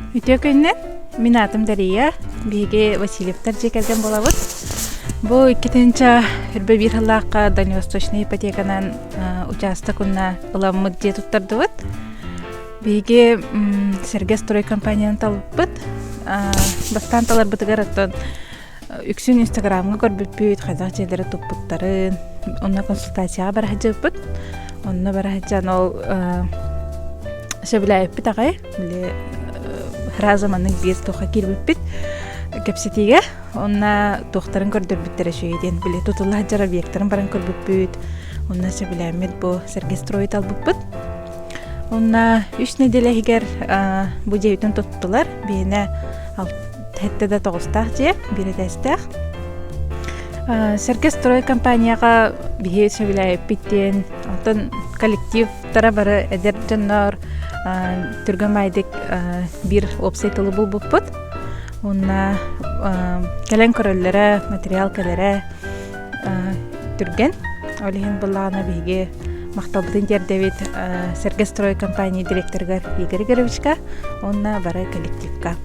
Үтүө күнүнэн! Мин аатым Дария. Биһиги Васильевтар дьиэ кэргэн буолабыт. Бу 2021 сыллаахха Дальневосточнай ипотеканан учаастак уонна ыламмыт дьиэ туттардыбыт. Биһиги Сэргэ строй компанияны талбыппыт. Бастаан таларбытыгар оттон үксүн Инстаграмҥа көрбүппүт, хайдах дьиэлэри туппуттарын, онно консультацияҕа бара сылдьыбыппыт. Онно бара сылдьан ол сөбүлээбиппит аҕай. Били сразу маннык биир туохха киирбиппит кэпсэтиигэ. Онно туохтарын көрдөрбүттэрэ үчүгэй диэн били тутулла сылдьар объектарын баран көрбүппүт. Онно сөбүлээммит бу Сэргэ строй талбыппыт. Онно үс нэдиэлэ иһигэр бу дьиэбитин туттулар. Биһиэнэ сэттэ да тоҕустаах дьиэ, биир этээстээх. Сэргэ строй компанияҕа биһи сөбүлээбиппит диэн, оттон коллективтара бары эдэр дьоннор түргэн баайдык биир уопсай тылы булбуппут. Уонна кэлэн көрөллөрө, материал кэлэрэ түргэн. Ол иһин былаана биһиги махталбытын тиэрдэбит Сэргэ строй компания директорыгар Игорь Игоревичка уонна бары коллективка.